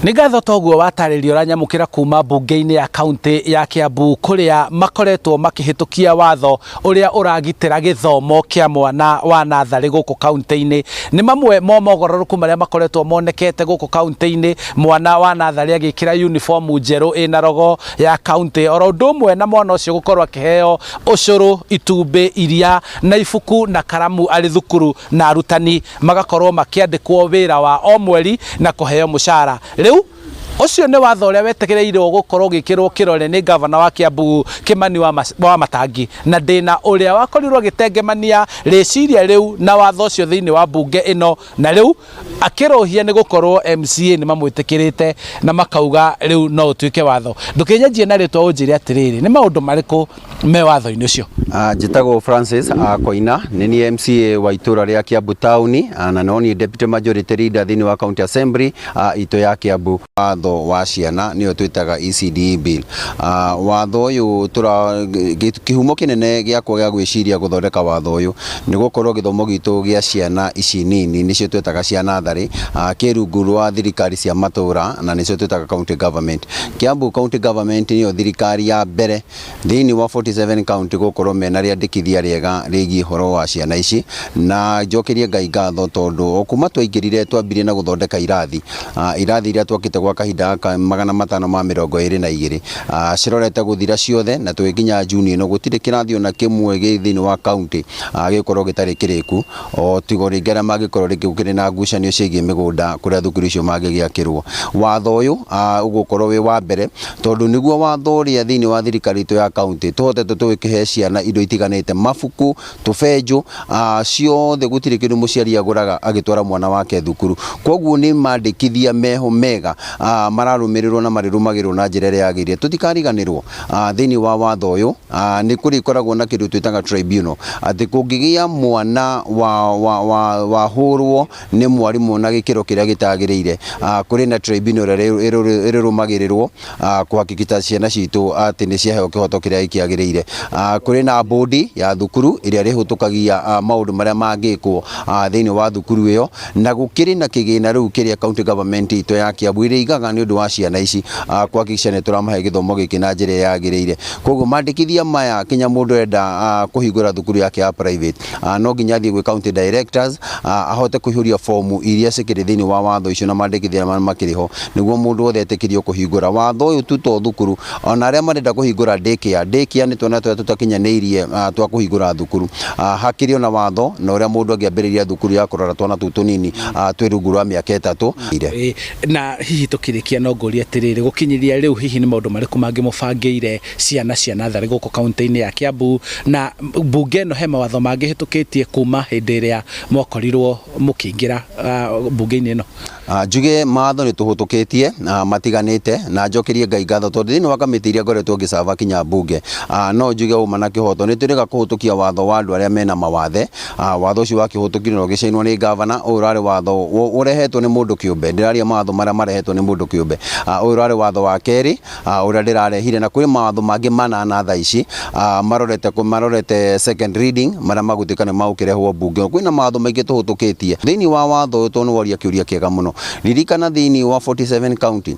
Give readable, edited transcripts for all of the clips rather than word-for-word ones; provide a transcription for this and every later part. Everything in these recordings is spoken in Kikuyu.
Nĩ ngatho toguo watarĩrio ũranyamũkĩra kuma mbunge-inĩ ya kaunti ya Kiambu kũrĩa makoretwo makĩhĩtũkia watho ũrĩa ũragitĩra gĩthomo kĩa mwana wa natharĩ gũkũ kaunti-inĩ. Nĩ mamwe mo mogarũrũku marĩa makoretwo monekete gũkũ kaunti-inĩ, mwana wa natharĩ agĩkĩra uniform njerũ ĩna rogo ya kaunti, oro ũndũ ũmwe na mwana ũcio gũkorwo akĩheo ũcũrũ, itumbĩ, iria na ibuku na karamu arĩ thukuru na arutani magakorwo makĩandĩkwo wĩra wa o mweri na kũheo mũcara. Rĩu ũcio nĩ watho ũrĩa wetegereirwo gũkorwo ũgĩkĩrwo kĩrore nĩ ngavana wa Kiambu Kimani wa Matangi, na ndĩna ũrĩa wakorirwo agĩtengemania rĩciria rĩu na watho ũcio thĩinĩ wa mbunge ĩno, na rĩu akĩrũhia nĩ gũkorwo MCA nĩ mamwĩtĩkĩrĩte na makauga rĩu no ũtuĩke watho. Ndũkĩnyanjie na rĩtwa ũnjĩre atĩrĩrĩ, nĩ maũndũ marĩkũ me watho-inĩ ũcio? Njĩtagwo Francis Koina, nĩ niĩ MCA wa itũra rĩa Kiambu Town na no niĩ Deputy Majority Leader thĩinĩ wa County Assembly itũ ya Kiambu. Watho wa ciana nĩyo twĩtaga ECDE bill. Watho ũyũ tũra kĩhumo kĩnene gĩakwa gĩa gwĩciria gũthondeka watho ũyũ nĩ gũkorwo gĩthomo gitũ gĩa ciana ici nini nĩcio twĩtaga cia natharĩ kĩ rungu rwa thirikari cia matũra na nĩcio twĩtaga county government. Kiambu County Government nĩyo thirikari ya mbere thĩinĩ wa 47 county gũkorwo mena rĩandĩkithia rĩega rĩgiĩ ũhoro wa ciana ici, na njokerie Ngai ngatho tondũ o kuma twaingĩrire twambirie na gũthondeka irathi, irathi iria twakĩte gwa kahinda gaka 522 cirorete gũthira ciothe, na tũgĩkinya Juni ĩno gũtirĩ kĩrathi ona kĩmwe gĩ thĩinĩ wa county gĩgũkorwo gĩtarĩ kĩrĩku, o tigo rĩngĩ arĩa mangĩkorwo rĩngĩ gũkĩrĩ na ngucanio ciĩgiĩ mĩgũnda kũrĩa thukuru icio mangĩgĩakĩrwo. Watho ũyũ ũgũkorwo wĩ wa mbere tondũ nĩguo watho ũrĩa thĩinĩ wa thirikari itũ ya county tũhotete tũgĩkĩhe ciana indo itiganĩte, mabuku, tũbenjũ, ciothe gũtirĩ kĩndũ mũciari agũraga agĩtwara mwana wake thukuru. Koguo nĩ mandĩkithia meho mega mararũmĩrĩrwo na marĩrũmagĩrĩrwo na njĩra ĩrĩa yagĩrĩire. Tũtikariganĩrwo thĩinĩ wa watho ũyũ nĩ kũrĩkoragwo na kĩndũ twĩtaga tribunal, atĩ kũngĩgĩa mwana wa wahũrwo nĩ mwarimũ na gĩkĩro kĩrĩa gĩtagĩrĩire, kũrĩ na tribunal ĩrĩa ĩrĩrũmagĩrĩrwo kũhakikisha ciana citũ atĩ nĩ ciaheo kĩhoto kĩrĩa gĩkĩagĩrĩire. Kũrĩ na bodi ya thukuru ĩrĩa ĩrĩhĩtũkagia maũndũ marĩa mangĩkwo thĩinĩ wa thukuru ĩyo, na gũkĩrĩ na kĩgĩna rĩu kĩrĩa county government itũ ya Kiambu ĩrĩigaga nĩ ũndũ wa ciana ici kũhakikisha nĩ tũramahe gĩthomo gĩkĩ na njĩra ĩrĩa yagĩrĩire. Koguo mandĩkithia maya kinya mũndũ ũrenda kũhingũra thukuru yake ya private no nginya athiĩ gwĩ county directors ahote kũihũria fomu iria cikĩrĩ thĩinĩ wa watho icio na mandĩkithia marĩa makĩrĩ ho nĩguo mũndũ wothe etĩkĩrio kũhingũra. Watho ũyũ tu to thukuru, ona arĩa marenda kũhingũra daycare, daycare nĩ twana tũrĩa tũtakinyanĩirie twa kũhingũra thukuru. Hakĩrĩ ona watho na ũrĩa mũndũ angĩambĩrĩria thukuru ya kũrora twana tũu tũnini twĩ rungu rwa mĩaka 3. Na hihi tũkĩrĩkia no ngũrie atĩrĩrĩ, gũkinyĩria rĩu hihi nĩ maũndũ marĩkũ mangĩ mũbangĩire ciana cia natharĩ gũkũ kaunti-inĩ ya Kiambu, na mbunge ĩno he mawatho mangĩ hĩtũkĩtie kuma hĩndĩ ĩrĩa mwakorirwo mũkĩingĩra mbunge-inĩ ĩno? Njuge mawatho nĩ tũhĩtũkĩtie matiganĩte, na njokerie Ngai ngatho tondũ thĩinĩ wa kamĩtĩ iria ngoretwo ngĩcaba kinya mbunge, no njuge ũma na kĩhoto nĩ twĩrĩga kũhĩtũkia watho wa andũ arĩa mena mawathe. Watho ũcio wakĩhĩtũkirio na ũgĩcainwo nĩ ngavana. Ũyũ ũrarĩ watho ũrehetwo nĩ mũndũ kĩũmbe, ndĩraria mawatho marĩa marehetwo nĩ mũndũ kĩũmbe. Ũyũ ũrarĩ watho wa kerĩ ũrĩa ndĩrarehire, na kwĩ mawatho mangĩ manana thaa ici marorete second reading marĩa magũtuĩka nĩ magũkĩrehwo mbunge. Kwĩna mawatho maingĩ tũhĩtũkĩtie thĩinĩ wa watho ũyũ, tondũ nĩ woria kĩũria kĩega mũno. Ririkana thĩinĩ wa 47 county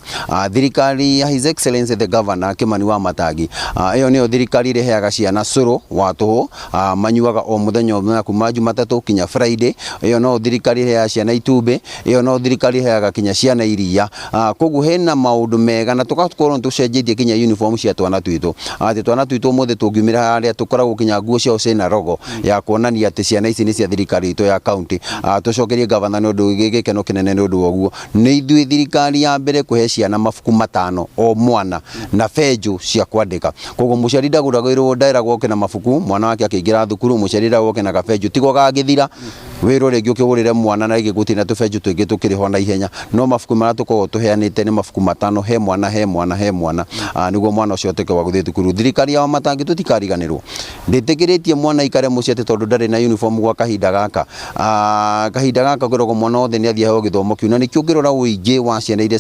thirikari ya His Excellency the Governor Kimani wa Matangi, ĩyo nĩyo thirikari ĩrĩheaga ciana cũrũ wa tũhũ manyuaga o mũthenya o mũthenya kuma Jumatatũ kinya Friday. Ĩyo no thirikari ĩrĩheaga ciana itumbĩ, ĩyo no thirikari ĩheaga kinya ciana iria. Koguo hena maũndũ mega, na tũgakorwo nĩ tũcenjetie kinya uniform cia twana twitũ, atĩ twana twitũ ũmũthĩ tũngiumĩra harĩa tũkoragwo kinya nguo ciao ciĩna rogo ya kuonania atĩ ciana ici nĩ cia thirikari itũ ya county. Tũcokerie governor nĩ ũndũ gĩkeno kĩnene nĩ ũndũ wa ũguo. Nĩ ithuĩ thirikari ya mbere kũhe ciana mabuku 5 o mwana na benjũ cia kwandĩka. Koguo mũciari ndagũragĩrwo, nderagwo oke na mabuku mwana wake akĩingĩra thukuru, mũciari eragwo oke na gabenjũ tigo gagĩthira wĩrwo rĩngĩ ũkĩgũrĩre mwana na rĩngĩ gũtirĩ na tũbenjũ tũingĩ tũkĩrĩ ho na ihenya, no mabuku marĩa tũkoragwo tũheanĩte nĩ mabuku 5 he mwana he mwana he mwana, nĩguo mwana ũcio atuĩke wa gũthiĩ thukuru. Thirikari ya Wamatangi tũtikariganĩrwo ndĩtĩkĩrĩtie mwana aikare mũciĩ atĩ tondũ ndarĩ na uniform gwa kahinda gaka. Kahinda gaka kwĩragwo mwana wothe nĩ athiĩ aheo gĩthomo kĩu, na nĩkĩo ũngĩrora ũingĩ wa ciana iria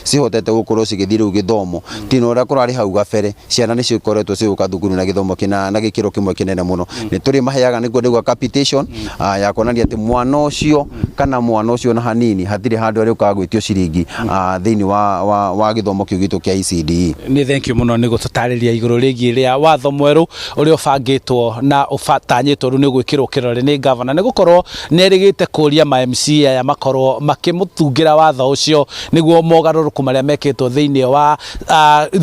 cihotete gũkorwo cigĩthiĩ rĩu gĩthomo tina ũrĩa kũrarĩ hau gabere, ciana nĩ cikoretwo cigũka thukuru na gĩthomo kĩna na gĩkĩro kĩmwe kĩnene mũno. Nĩ tũrĩ maheaga nĩguo ndauga capitation ya kuonania Gũtigĩrĩra atĩ mwana ũcio kana mwana ũcio na hanini hatirĩ handũ arĩũkaga gwĩtio ciringi thĩinĩ wa gĩthomo kĩu gitũ kĩa ECDE. Nĩ thank you mũno nĩ gũtũtarĩria igũrũ rĩgiĩ rĩa watho mwerũ ũrĩa ũbangĩtwo na ũbatanyĩtwo rĩu nĩ gwĩkĩrwo kĩrore nĩ gavana, nĩ gũkorwo nĩ erĩgĩte kũria ma MCA aya makorwo makĩmũtungĩra watho ũcio nĩguo mogarũrũku marĩa mekĩtwo thĩinĩ wa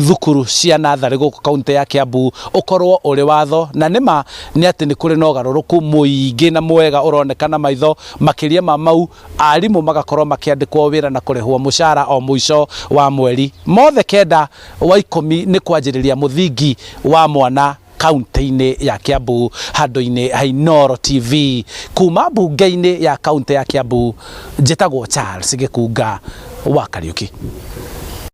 thukuru cia natharĩ gũkũ kaunti ya Kiambu ũkorwo ũrĩ watho. Na nĩma nĩ atĩ nĩ kũrĩ na ũgarũrũku mũingĩ na mwega ũronekana maitho. Makĩria ma mau, arimũ magakorwo makĩandĩkwo wĩra na kũrĩhwo mũcara o mũico wa mweri. Mothe 9 wa 10 nĩ kwanjĩrĩria mũthingi wa mwana kaunti-inĩ ya Kiambu. Handũ-inĩ ha Inooro TV kuma mbunge-inĩ ya kaunti ya Kiambu, njĩtagwo Charles Gĩkunga wa Kariuki.